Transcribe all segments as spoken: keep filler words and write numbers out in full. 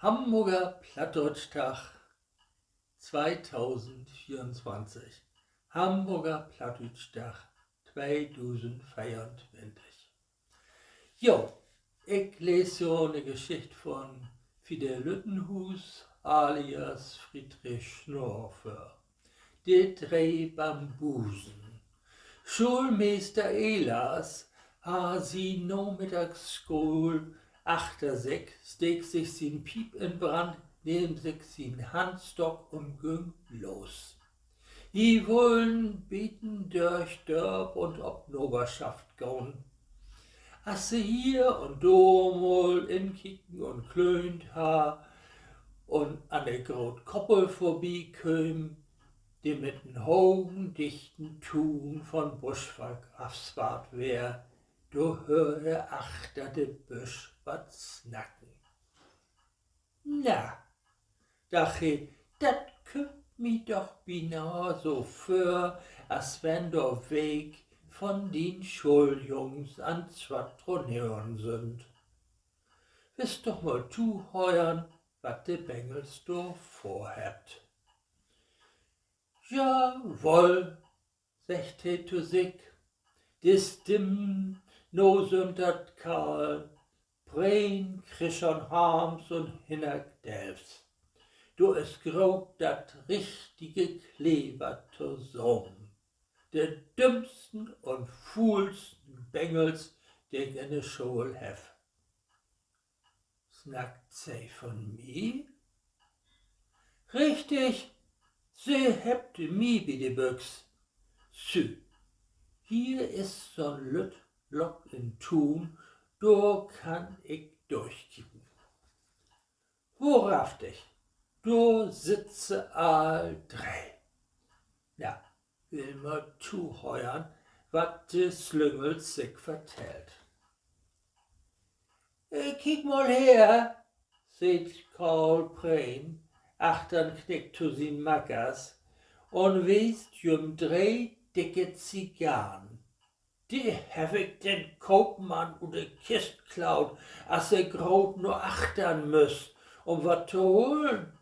Hamborger Plattdüütschdag zweitausendvierundzwanzig. Hamborger Plattdüütschdag tweedusendveeruntwintig. Jo, ik lees jo 'ne Geschicht von Fidel Lüttenhuus alias Friedrich Schnorr vör. De dree Bambusen. Schoolmeester Ehlers harr sien Namiddagsschool achter sik, steek sik sien Piep in Brand, nehm sik sien Handstock un güng los. He wull en beten dörch Dörp un op Naverschaft gahn. As he hier un dor mal inkieken un klöönt harr un an de groot Koppel vörbikööm, de mit en hogen, dichten Tuun von Buschwark afsparrt weer, dor höör he achter de Büsch wat snacken. Na, dach he, dat kümmt mi doch binah so vör, as wenn dor welk von dien Schooljungs an't Schwadroneren sünd. Wist doch mal tohören, wat de Bengels dor vörhebbt. Jawoll, seggt he to sik, de Stimmen na sünd dat Karl Preen, Chrischan Harms un Hinnerk Delfs. Dor is graad dat richtige Klever tosamen. De dümmsten un fuulsten Bengels, de ik in de School heff. Snackt se von mi? Richtig, se hebbt mi bi de Büx. Sü, hier is so'n lütt Lock in Tuun, dor kann ik dörchkieken. Wohrhaftig, dor sitt se all dree. Na, will mal tohören, wat de Slüngels sik vertellt. Kiek mal her, seggt Karl Preen achtern Knick to sien Mackers un wiest jüm dree dicke Zigarren. De heff ik den Koopmann ut de Kist klaut, as he graad na achtern müss, um wat to holen.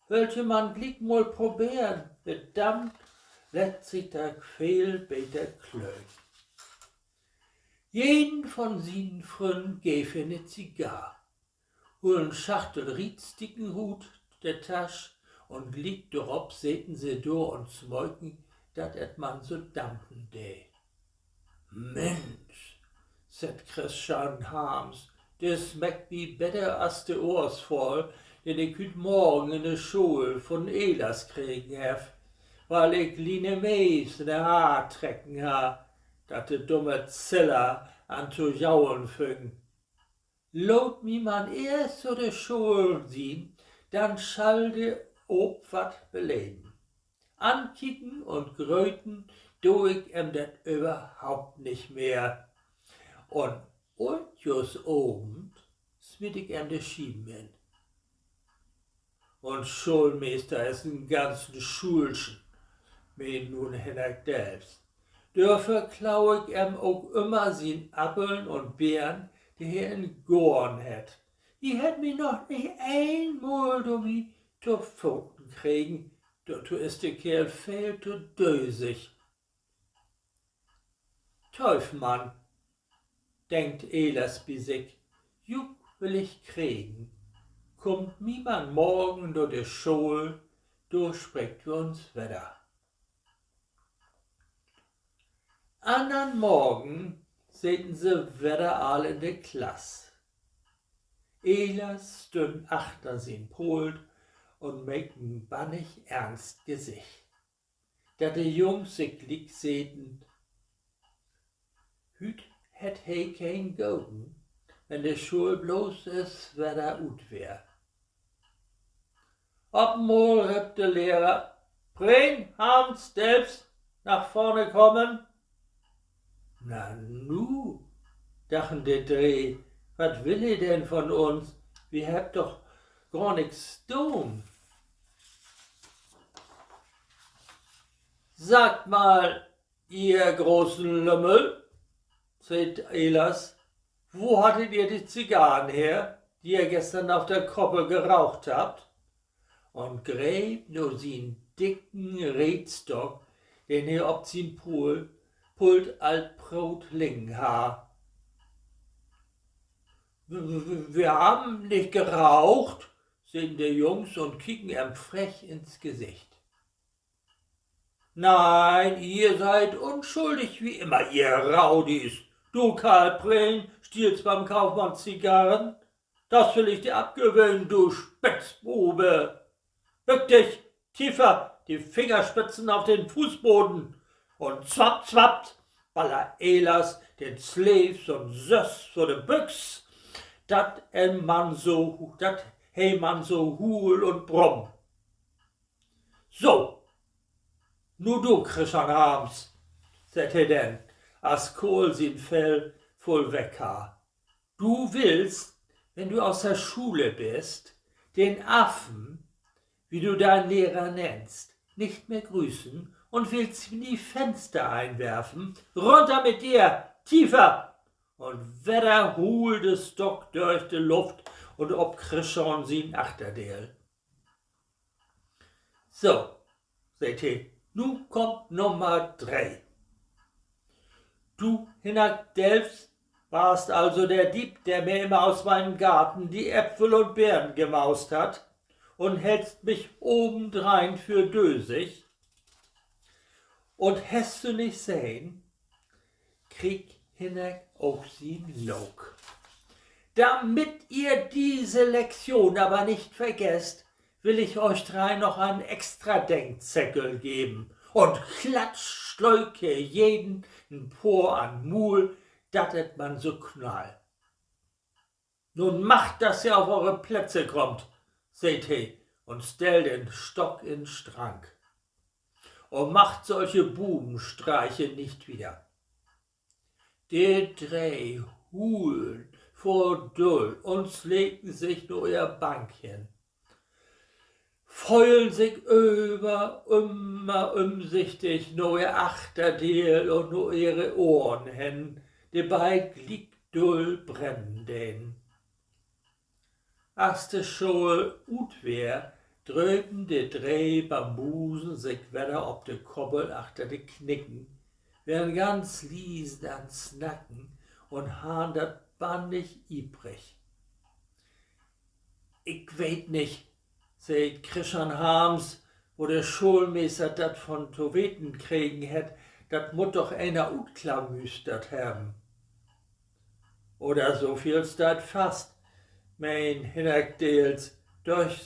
Wüllt ji man gliek mal proberen, bedammt lett sik dat veel beter klönen. Jeden von sien Frünn geev he 'ne Zigarr, hull en Schachtel Rietsticken ut de Tasch un gliek dorop seten se dor un smöken, dat et man so dampen dee. Minsch, seggt Chrischan Harms, de smeckt mi beter as de Oors vull, den ik hüüt Morgen in de School von Ehlers kregen heff, wiel ik Line Mees in de Haar trecken harr, dat de dumme Ziller an to jaulen füng. Laat mi man eerst to de School sien, denn schall de ok wat beleven. Ankieken un gröten do ik em dat överhaupt nich mehr. Un Ooltjohrsavend smiet ik em de Schieven in. Un Schoolmeester is en ganzen Schulschen, meen nu Hinnerk Delfs. Dorför klau ik em ok ümmer sien Appeln un Beern, de he in Goorn hett. He hett mi noch nich eenmal dorbi to faten kregen, dorto is de Keerl veel to dösig. Tööv man, denkt Ehlers bi sik, juck will ik kriegen. Kummt mi man morgen na de School, dor spreekt wi uns wedder. Annern Morgen seten se wedder all in de Klass. Ehlers stünn achter sien Pult un meek en bannig eernst Gesicht, dat de Jungs sik gliek seten: Hüüt hett he keen Goden, wenn de School bloots eerst wedder ut weer. Op mal röppt de Lehrer: Preen, Harms, Delfs, na vörn kamen! Nanu, dachen de dree, wat will he denn von uns? Wi hebbt doch gor nix doon. Sagt mal, ihr großen Lümmel, seggt Ehlers, wo hattet ihr die Zigarren her? die ihr gestern auf der Koppel geraucht habt?“ Un greep na sien dicken Reetstock, den he op sien Pul-, Pult al praat liggen harr. „Wir, wir, wir haben nicht geraucht“, seden de Jungs un kieken em frech ins Gesicht. „Nein, ihr seid unschuldig wie immer, ihr Raudis. Du, Karl Prehn, stiehlst beim Kaufmann Zigarren. Das will ich dir abgewöhnen, du Spitzbube. Bück dich tiefer, die Fingerspitzen auf den Fußboden.“ Un zwapp, zwapp, baller Ehlers den Sleev so'n Söss vör de Büx, dat em man so, dat he man so huul un brumm. „So, nu du, Krischan Harms“, sett he denn, as Kohl sien Fell vull weg harr. „Du willst, wenn du aus der Schule bist, den Affen, wie du deinen Lehrer nennst, nicht mehr grüßen und willst ihm die Fenster einwerfen? Runter mit dir! Tiefer!“ Un wedder huul de Stock dörch de Luft un op Krischan sien Achterdeel. „So“, sett he, „nu kummt Nummer dree. Du, Hinnerk Delfs, warst also der Dieb, der mir immer aus meinem Garten die Äpfel und Beeren gemaust hat und hältst mich obendrein für dösig? Und hest du nich sehn“, kreeg Hinnerk ok sien Look. „Damit ihr diese Lektion aber nicht vergesst, will ich euch drei noch einen extra Denkzettel geben.“ Un klatsch, slöög he jeden en poor an't Muul, dat et man so knall. „Nun macht, dass ihr auf eure Plätze kommt“, sett he un stell den Stock in Strank. „Und macht solche Bubenstreiche nicht wieder.“ De dree huulen vör Dull un sleken sik na ehr Bank hen, föhlen sik över, ümmer ümsichtig na ehr Achterdeel un na ehre Ohren hen, de beid gliek dull brennen deen. As de School ut weer, dröpen de dree Bambusen sik wedder op de Koppel achter de Knicken, weren ganz liesen an't Snacken un harrn dat bannig ieprig. „Ik weet nich“, sä Krischan Harms, „wo de Schoolmeester dat von to weten kregen hett, dat mutt doch eener utklamüstert hebben.“ „Oder so veel steiht fast“, meen Hinnerk Deels, „dörch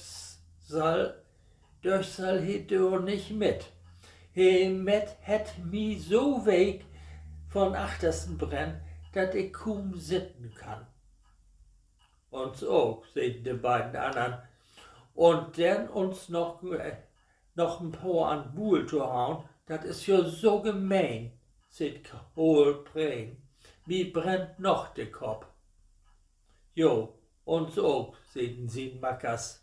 sall, dörch sall he dor nich mit. He met hett mi so week von achtersten brennt, dat ik kuum sitten kann.“ „Uns ok“, seden de beiden annern. „Un denn uns noch, noch en poor an't Muul to hauen, dat is jo so gemeen“, sä Kohl Preen. „Mi brennt noch de Kopp.“ „Jo, uns ok“, seden sien Mackers.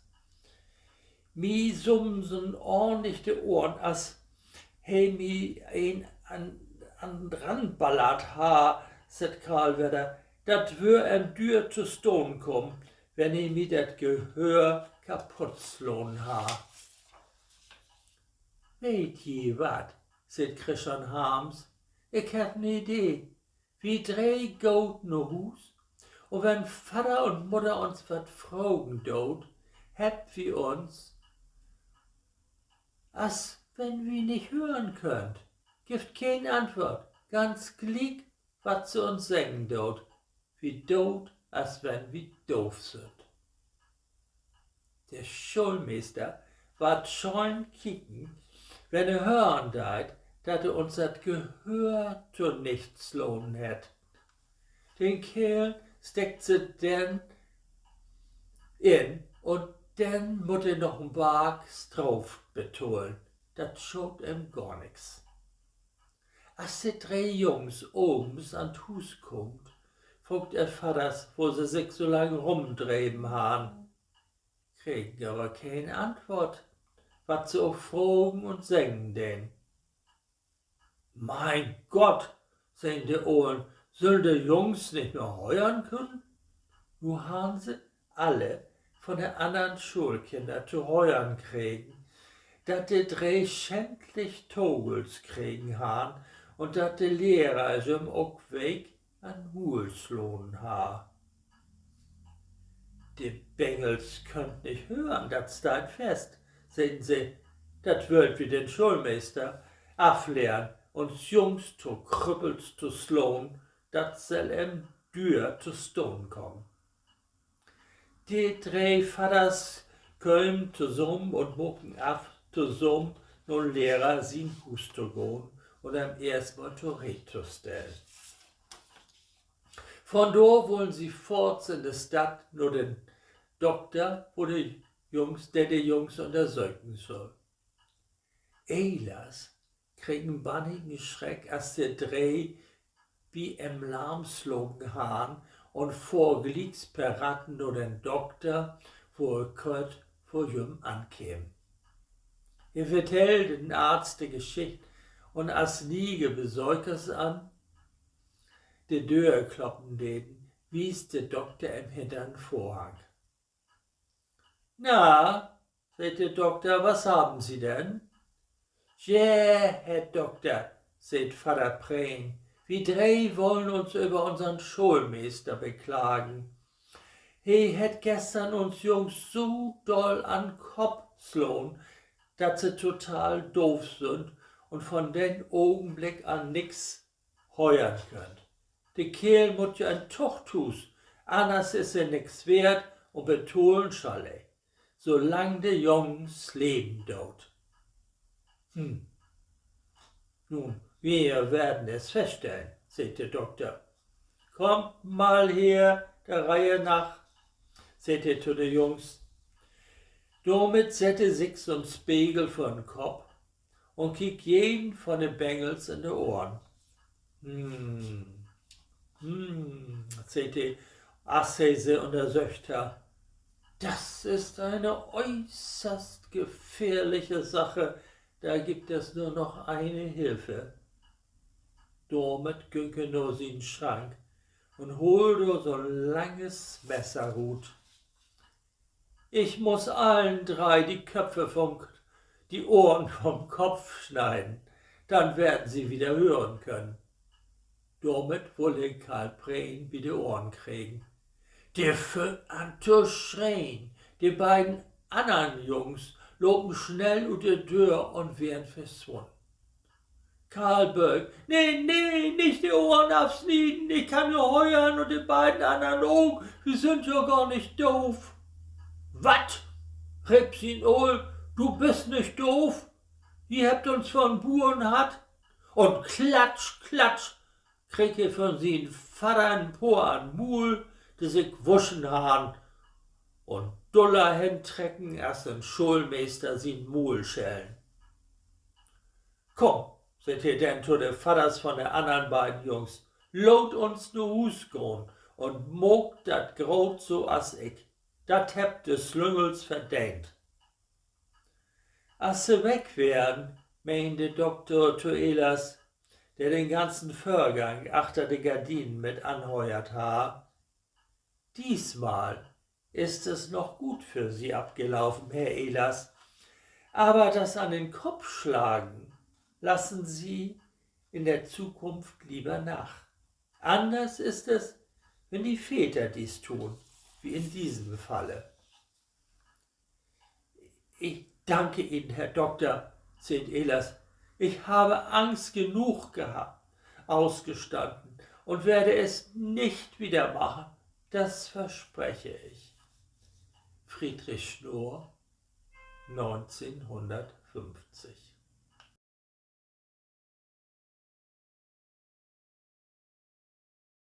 „Mi sumsen ornlich de Ohren, as he mi een an, an ranballert harr“, sä Karl wedder. „Dat wöör em düer to stahn kamen, wenn he mi dat Gehör kaputt slahn harr.“ „Weet ji wat?“, sä Krischan Harms. „Ik heff 'n Idee. Wi dree gaht na Huus, un wenn Vadder un Mudder uns wat fragen doot, hebbt wi uns, as wenn wi nich hören köönt. Gifft keen Antwoort, ganz gliek, wat se uns seggen doot. Wi doot, as wenn wi doof sünd.“ De Schoolmeester warrt schöön kieken, wenn he hören deit, dat he uns dat Gehör to nichts slahn hett. Den Keerl steckt se denn in, un denn mutt he noch en Barg Straaf betahlen. Dat schaadt em gor nix. As de dree Jungs avends an't Huus kaamt, fraagt ehr Vadders, wo se sik so lang rumdreven harrn. Kregen aver keen Antwoort, wat se ok fragen un seggen deen. „Mein Gott“, sän de Olen, „süllen de Jungs nich mehr hören könen?“ Nu harrn se alle von de annern Schoolkinner to hören kregen, dat de dree schändlich Togels kregen harrn un dat de Lehrer jüm ok week an't Muul slahn harr. De Bengels köönt nich hören, dat steiht fast, seden se. Dat wüllt wi den Schoolmeester aflehren, uns Jungs to Krüppels to slahn, dat sall em düer to stahn kamen. De dree Vadders kömen tosamen un maken af, tosamen na 'n Lehrer sien Huus to gahn un em eerstmal to Reed to stellen. Von dor wullen se foorts in de Stadt na den Dokter, wo de Jungs, de de Jungs ünnersöken sull. Ehlers kreeg en bannigen Schreck, as de dree bi em Larm slagen harrn, un fohr glieks per Rad na den Dokter, wo he kort vör jüm ankeem. He vertell den Arzt de Geschicht un as niege Besökers an de Döör kloppen deden, wies de Dokter em hintern Vörhang. Na, seggt de Dokter, was haben Sie denn? Ja, Herr Dokter, seggt Vadder Preen, wi dree wullen uns över unsern Schoolmeester beklagen. He hett gestern uns Jungs so doll an'n Kopp slahn, dat se total doof sünd un von den Ogenblick an nix hören köönt. De Keerl mutt ja in't Tuchthuus, anners is he nix weert, un betahlen schall he, solang de Jungs leven doot. Hm. Nun, wir werden es feststellen, seggt de Dokter. Kommt mal her, der Reihe nach, seggt he to de Jungs. Dormit sett he sik so'n Spegel vör'n Kopp un keek jeden von de Bengels in de Ohren. Hm, hm, seggt he, as he se ünnersöcht harr, das ist eine äußerst gefährliche Sache, da gibt es nur noch eine Hilfe. Dormit güng he na sien Schrank un hool dor so'n langes Messer rut. Ich muss allen drei die Köpfe vom, die Ohren vom Kopf schneiden, dann werden sie wieder hören können. Dormit wull he Karl Preen bi de Ohren kriegen. De füng an to schreen. De beiden annern Jungs lopen snell ut de Döör un weren verswunnen. Karl bölk: Nee, nee, nich de Ohren afsnieden, ik kann jo hören un de beiden annern ok, wi sünd jo gor nich doof. Wat?, reep sien Ool, du büst nich doof? Ji hebbt uns för 'n Buren hatt? Un klatsch, klatsch, kreeg he von sien Vadder en poor an't Muul, de sik wuschen harrn un duller hentrecken as en Schoolmeester sien Muulschellen. Kumm, seggt he denn to de Vadders von de annern beiden Jungs, laat uns na Huus gahn un maakt dat graad so as ik. Dat hebbt de Slüngels verdeent. As se weg weren, meen de Dokter to Ehlers, de den ganzen Vörgang achter de Gardinen mit anhöört harr: Diesmal ist es noch gut für Sie abgelaufen, Herr Ehlers. Aber das an den Kopf schlagen lassen Sie in der Zukunft lieber nach. Anders ist es, wenn die Väter dies tun, wie in diesem Falle. Ich danke Ihnen, Herr Dokter, seggt Ehlers. Ich habe Angst genug geha-, ausgestanden und werde es nicht wieder machen. Das verspreche ich. Friedrich Schnoor, neunzehnhundertfünfzig.